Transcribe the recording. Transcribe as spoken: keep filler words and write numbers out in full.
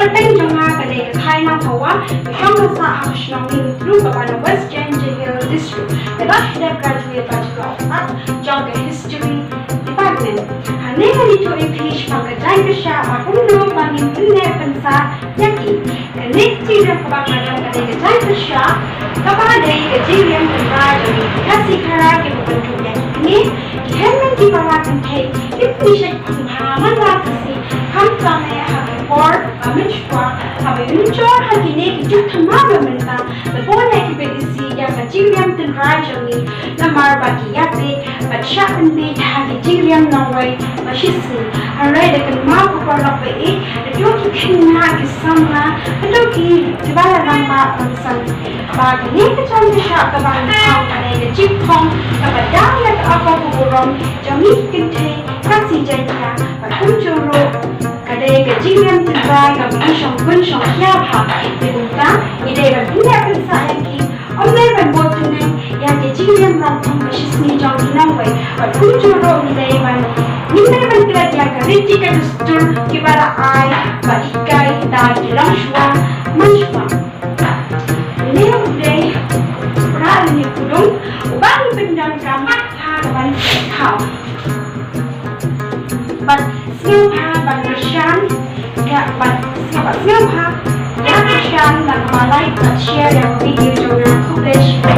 Ka pdeng jong nga ka dei ka Khainam Hawa, ka shong ha shnong Nongtru kaba na West Jaintia Hills District. Nga dang shu dep graduate Bachelor of Arts jong ka History Department. Hangne ngan ïathuh ïa phi shaphang ka jaiñ ka shah bad kumno ba ngin pynneh pynsah ïa ki. Kane ka jingrep kaba nga don ka dei ka jaiñ ka shah kaba dei ka jingrem tynrai jong ngi ki Khasi Khara kiba bynrap ïa kine ki hynmen ki para kynthei. Ki pynshai pynbha man la ka sngi khamtam eh ha ka por ba mynshuwa haba ynjur ha kine ki juk thymmai ba mynta. Ba bun eh kiba isih ïa ka jingrem tynrai jong ngi namar ba ki ïapeit bad shah pynbeit ha ki jingrem nongwei ba shisngi. Hynrei da kynmaw ka por lok ba ïeit, da dei ki khynnah ki samla, da dei ki kiba la rangbah rangsan. Ba kane ka jaiñ ka shah kaba ngi thaw ka dei ka jingkhong kaba dang ïa ka akor ka burom jong ngi ki kynthei Khasi Jaiñtia, bad kumjuh ruh ka dei ka jingrem tynrai kaba ngi shong bun shong khia bha. Te kumta ngi dei ban pynneh pynsah ïa ki, ym dei ban bud tyneng ïa ka jingrem rong thong ba shisngi jong ki nongwei. Bad kumjuh ruh ngi dei ban, ngim dei ban klet ïa ka riti ka dustur kiba la ai bad hikai da ki longshuwa manshuwa. Une u dei u Rah Lynñiakudung uba ngi pyndonkam ha kaban thaw. Bad sngewbha ban kyrshan ïa, bad sngewbha, sngewbha ïa kyrshan, bad like bad share ïa ka video jong nga. Khublei shibun.